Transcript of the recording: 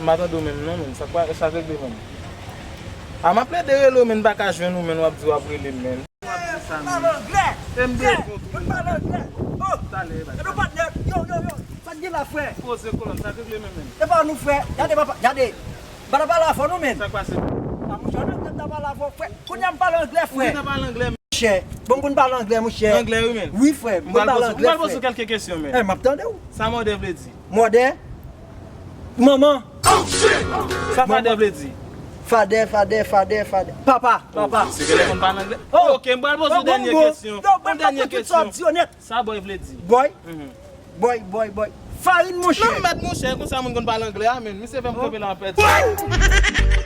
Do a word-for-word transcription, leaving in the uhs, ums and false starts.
M pa tande w menm non, menm. Sa k pa, sa k regle menm? A, m ap plede rele w, menm, m pa ka jwenn ou, menm, w ap di w ap rele m, menm. W ap di sa, menm. Pale anglè! E m bezwen w tou, menm. Pale anglè! Oh! Talè, e nou patnè. Yo, yo, yo! Sa k gen la, frè? Poze kolòn, sa k regle menm, menm. E pa nou, frè. Gade, papa, gade. M pa ta pale avè nou, menm. Sa k pase? A, monchè, anglè m ta pale avè w, frè. Kounye a m pale anglè, frè. Ou gentan pale anglè, menm. Monchè, bon, m konn pale anglè, monchè. Anglè, wi, menm. Wi, frè, m konn pale anglè, frè. M pral poze w kèlke kesyon, menm. E, m ap tande w. Sa mòdè vle di? Mòdè? Manman. Sa fadè vle di? Fadè, fadè, fadè, fadè. Papa, papa. Se genlè konn pale anglè? Oh. Ok, m pral poze yon dènye kesyon. Yon dènye kesyon. Sa bòy vle di? Bòy? Bòy, bòy, bòy. Farin, monchè. Non, mèt, monchè, konsa moun konn pale anglè a, menm. Misye fè m kanpe la an pèdi.